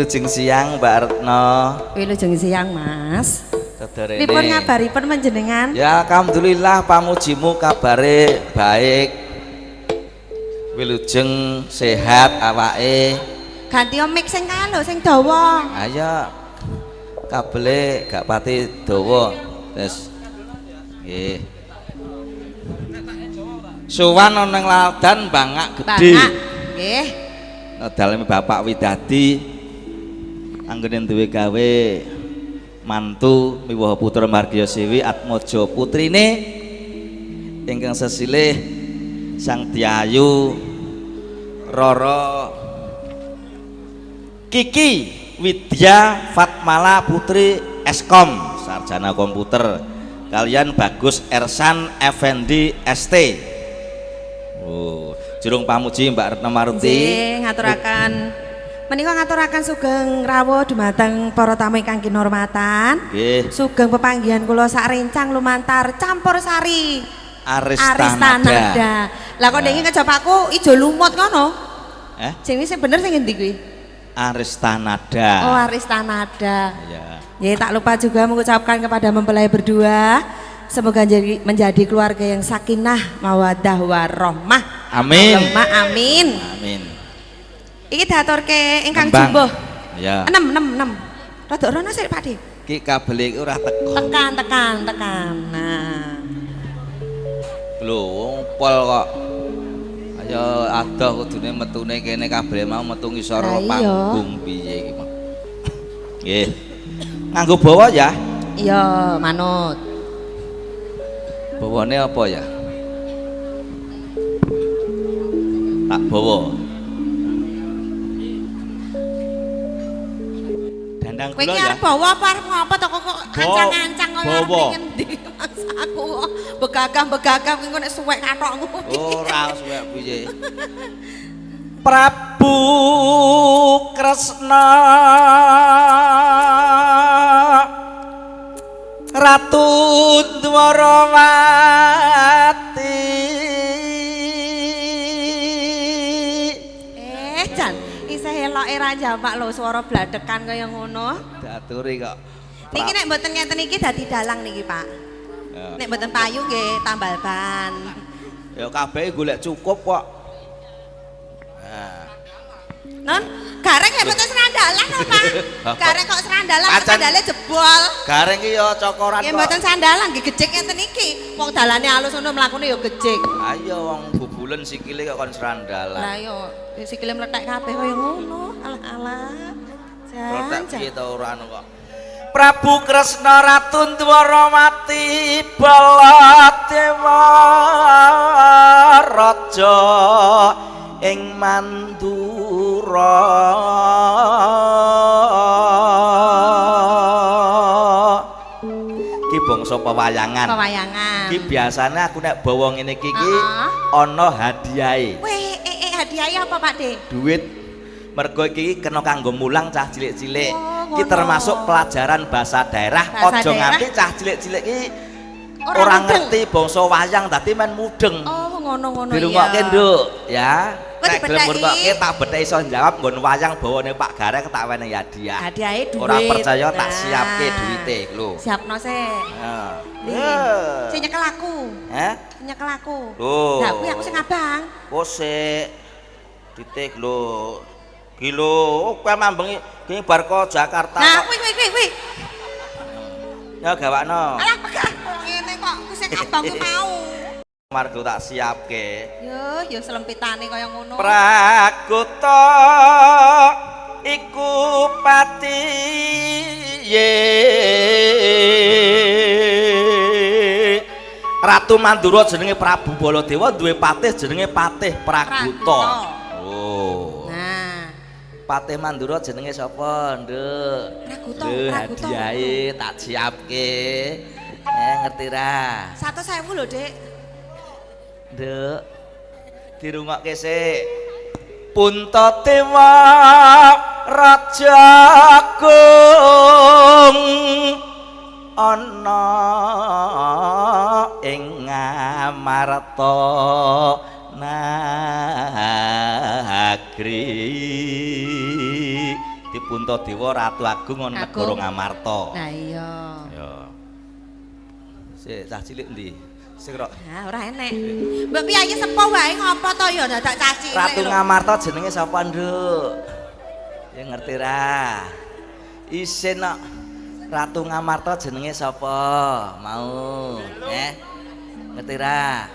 Wilujeng siang Mbak Retno. Wilujeng siang Mas. Pripun ngabaripun panjenengan? Ya alhamdulillah pamujimu kabare baik. Wilujeng sehat awake. Ganti mic sing kae lho sing dawa. Ayo. Kabele gak pati dawa. Wis. Nggih. Sowan ana ning Ladan Bangak Gedhe. Bangak. Nggih. Daleme Bapak Widadi anggene duwe gawe mantu miwaha putra Margya Siwi Atmaja putrine ingkang sesilih Sang Diayu Roro Kiki Widya Fatmala Putri Eskom sarjana komputer kalian Bagus Ersan Effendi ST. Oh, jurung pamuji Mbak Retno Maruti. Nggih, ngaturaken menika ngaturaken sugeng rawuh dumateng para tamu ingkang kinurmatan. Nggih. Sugeng pepanggihan kula sak rencang lumantar campur sari Aristanada. Lah kok ndek kejapakku ijo lumut ngono? Eh? Jenenge sing bener sing endi kuwi? Aristanada. Oh, Aristanada. Iya. Ya, tak lupa juga mengucapkan kepada mempelai berdua semoga menjadi keluarga yang sakinah, mawaddah warahmah. Amin. Allahumma amin. Amin. Iki diaturke ingkang jumbuh. Ya. 6 6 6. Rada rono sik Pak De. Ki kabele iki ora teko. Tekan tekan tekan. Nah. Lho, wong pol kok. Ayo adoh kudune metune kene kabele mau metu ngisor panggung piye iki, Mas. Nggih. Nganggo bawa ya? Iya, manut. Bawane apa ya? Tak bawa. Dandang kula ya. Kowe iki arep bawa apa arep ngopo to kok ancang-ancang kaya arep ngendi Mas aku. Begagam-begagam engko nek suwek kathokmu. Ora suwek piye. Prabu Kresna Ratu Dwarawati. Jan, isih eloke ra jamak lho swara bladekan kaya ngono. Diaturi kok. Niki nek mboten ngeten iki dadi dalang niki, Pak. Ya. Nek mboten payu nggih tambal ban. Ya kabeh golek cukup kok. Nah. Non, gareng ya mboten serandalan lho, Pak. Gareng kok serandalan, sandale jebol. Gareng ki ya cokoran kok. Nggih mboten sandalan, nggih gejik ngeten iki. Wong dalane alus ngono mlakune ya gejik. Ayo wong bubulen sikile kok kon serandalan. Lah yo sikile mlethek kabeh kaya ngono. Alah-alah. Mlethek piye ta ora anu kok. Prabu Kresna Ratu Dwarawati Baladewa Raja ing Mandura. Ki bangsa pewayangan. Pewayangan. Ki biasane aku nek bawa ngene iki ki ana hadiahe. Weh, hadiahe apa Pak De? Duit. Mergo iki kena kanggo mulang cah cilik-cilik. Oh, ki termasuk pelajaran bahasa daerah. Aja nganti cah cilik-cilik iki ora ngerti bangsa wayang dadi men mudeng. Oh, ngono-ngono iya. Dirungokke, Nduk, ya. Nek gelem ngrungokke tak bethek iso jawab nggon wayang bawane Pak Gareng tak wenehi hadiah. Hadiahe duit. Ora percaya tak siapke duwite lho. Siapno sik. Heeh. Sing nyekel aku. Heh? Sing nyekel aku. Lho. Lah kuwi aku sing abang. Kok sik. Titik lho. Gilo, kowe mambengi ki bar ko Jakarta. Nah, kuwi kuwi kuwi. Ya gawakno. Alah pegah ngene kok ku sing abang ku mau. Margo tak siapke. Yo, yo selempitane kaya ngono. Pragoto iku patiye. Ratu Mandura jenenge Prabu Baladewa duwe patih jenenge Patih Pragoto. Oh. Nah. Patih Mandura jenenge sapa, Nduk? Pragoto, Pragoto. Hadiahe tak siapke. Ngerti ra? 100.000 lho, Dik. Nduk. Dirungokke sik. Puntadewa Raja Agung ana ing Ngamarta nagri. Di Puntadewa Baladewa Ratu Agung ana negara Ngamarta. Lah iya. Ya. Sik cah cilik endi? Sing rok. Ha ora enek. Mbok piye sepuh wae ngopo to ya dadak cah cilik. Ratu Ngamarta jenenge sapa, Nduk? Ya ngerti ra? Isin kok. Ratu Ngamarta jenenge sapa? Mau, eh? Ngerti ra?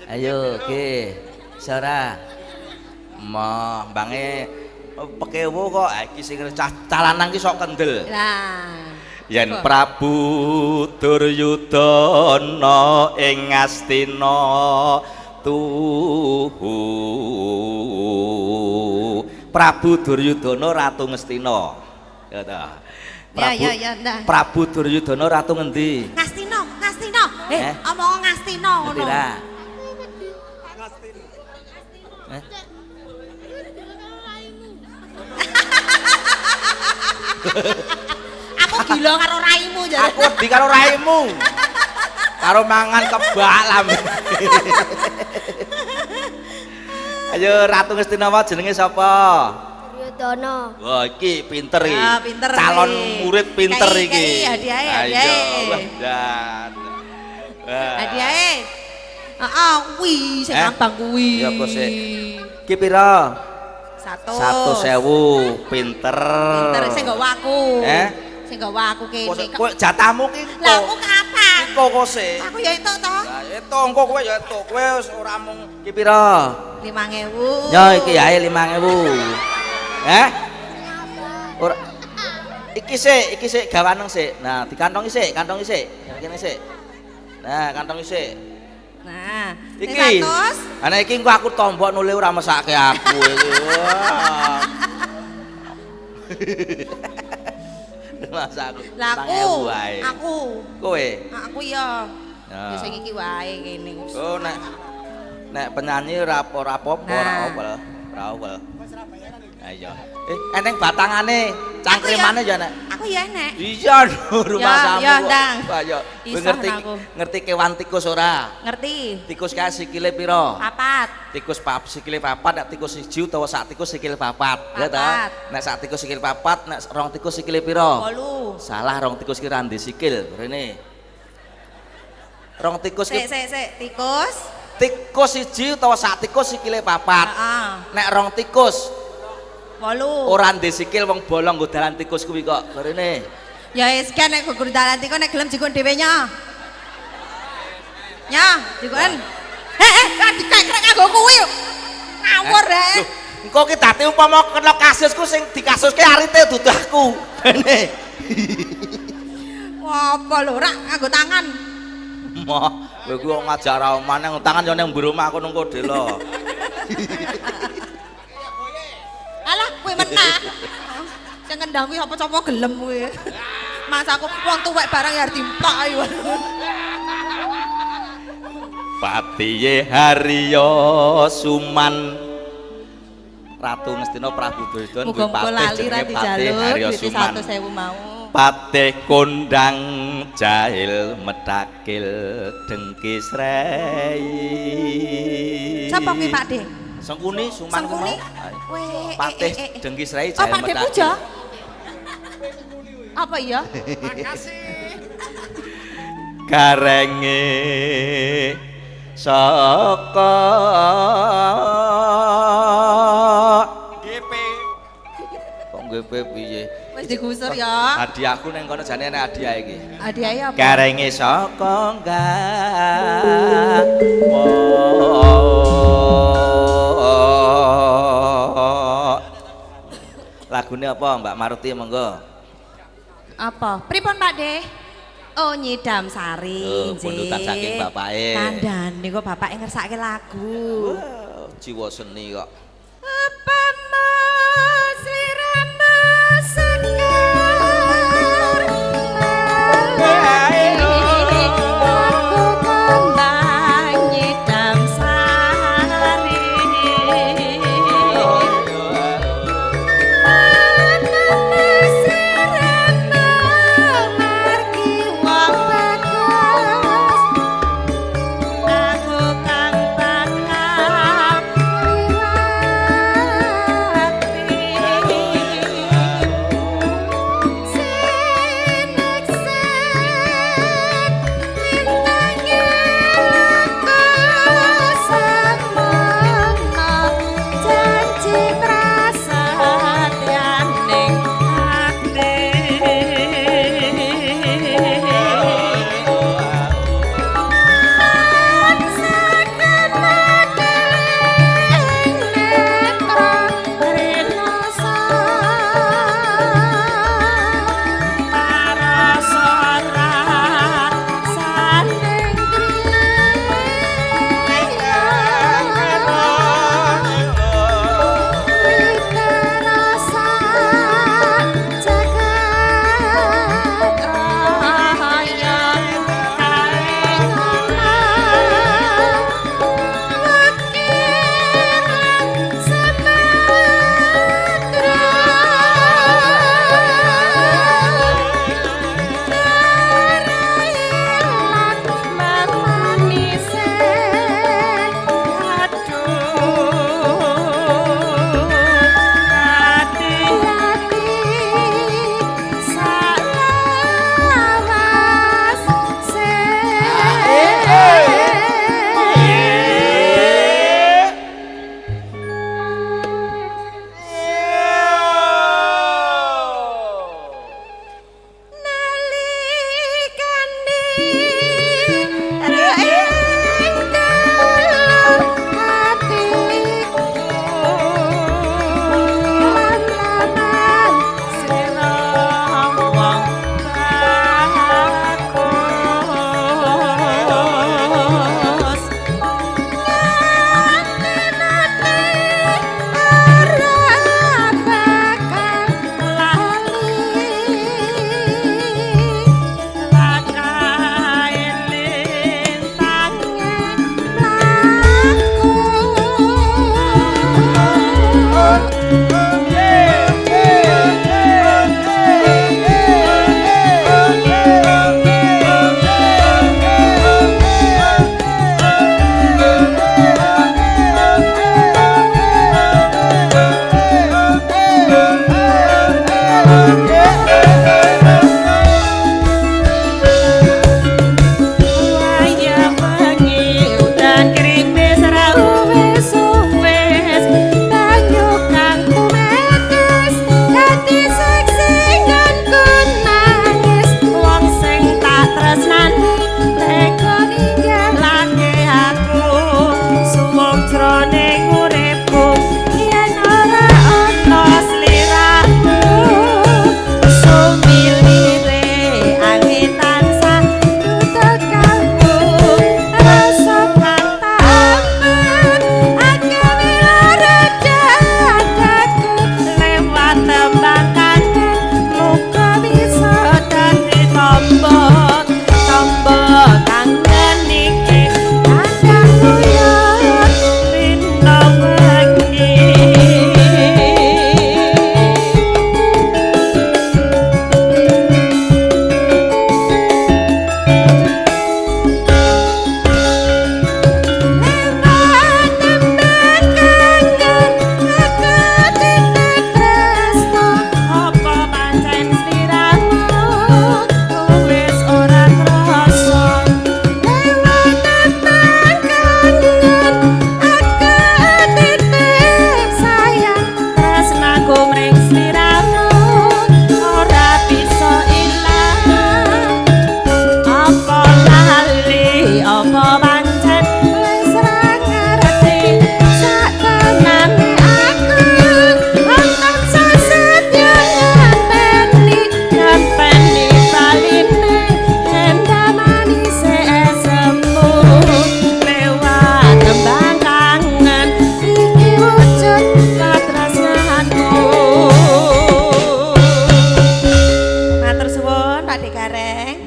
Ayo, oke. Iso ra? Moh, mbange pekewo kok iki sing cah lanang ki sok kendel. Lah. Yen Prabu Duryudana ing Ngastina tuhu. Prabu Duryudana Ratu Ngastina. Ya ta. Prabu, ya, ya. Prabu Duryudana ratu ngendi? Ngastina, Ngastina. Eh, omong Ngastina ngono. Eh? Aku gila karo raimu jare. Aku wedi karo raimu. Karo mangan kebak lambe. Ayo Ratu Ngastina jenenge sapa? Duryudana. Wah, iki pinter iki. Ah, pinter. Calon murid pinter iki. Hadiahe, hadiahe. Hadiahe. Heeh, kuwi sing abang kuwi. Ya kok sik. Iki pira? 100. 100.000. Pinter. Pinter sing nggawa aku. Eh? Sing nggawa aku kene. Kowe jatahmu ki. Lah aku kapan? Kok kok sik. Aku ya entuk to. Lah entuk engko kowe ya entuk. Kowe wis ora mung iki pira? 5.000. Ya iki ae 5.000. Eh? Ora iki sik gawaneng sik. Nah, dikantongi sik, kantongi sik. Kene sik. Nah, kantongi sik. Nah, iki. 100. Ana iki engko aku tombok nule ora mesake aku iki. Wah. Masa aku. Lah aku. Kowe? Aku ya. Ya sing iki wae kene. Oh, nek penyanyi ora apa-apa, ora apa. Ora apa. Ayo. Eneng batangane, cangkrimane ya nek. Aku ya enek. Iya, rumah samu. Ya, Ndang. Ayo. Ngerti ngerti kewan tikus ora? Ngerti. Tikus kae sikile pira? 4. Tikus pap sikile 4, nek tikus siji utawa sak tikus sikile 4. Ya ta? Nek sak tikus sikile 4, nek rong tikus sikile pira? 8. Salah, rong tikus ki ra ndek sikil, rene. Rong tikus ki Sik, sik, tikus. Tikus siji utawa sak tikus sikile 4. Heeh. Nek rong tikus 8. Ora ndek sikil wong bolong nggo dalan tikus kuwi kok. Rene. Ya wis kan nek nggo dalan tikus nek gelem jikuk dhewe nya. Nya, jikuken. Eh, dikekrek nganggo kuwi. Ngawur rek. Lho, engko ki dadi upama kena kasusku sing dikasuske arite dudu aku. Rene. Apa lho rak nganggo tangan. Moh, kowe kuwi kok ngajar ra omah nang tangan yo nang mburi omah aku nunggu delo. Alah, kuwi menah. Sing ngendang kuwi apa-apa gelem kuwi. Mas aku wong tuwek barang ya dimpak ayo. Patiye Harya Suman Ratu Ngastina Prabu Duryudana kuwi patih jenenge Patih Harya Suman. 100.000 mau. Patih kondang jahil medakil dengki srei. Sapa kuwi Pak De? Sengkuni Suman ku mau. Patih dengki srei Oh, jahil Pak De medakil. Puja. Apa iya? Makasih. Garenge saka GP. Kok GP piye? Wis digusur ya. Hadiahku nang kono jane enek hadiah iki. Hadiahe apa? Garenge saka Lagune apa Mbak Maruti monggo? Apa? Pripun Pak De? Oh, nyidam sari. Oh, pundutan saking bapake. Kandhane kok bapake ngersake lagu. Wah, jiwa seni kok. Apa sliramu sekar aku kembang nyidam sari. Aku kang bakal liwat.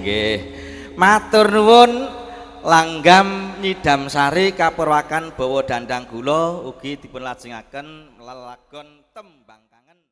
Nggih. Matur nuwun langgam nyidam sari kapurwakan bawa dandang gula ugi dipun lajengaken lelagon tembang kangen.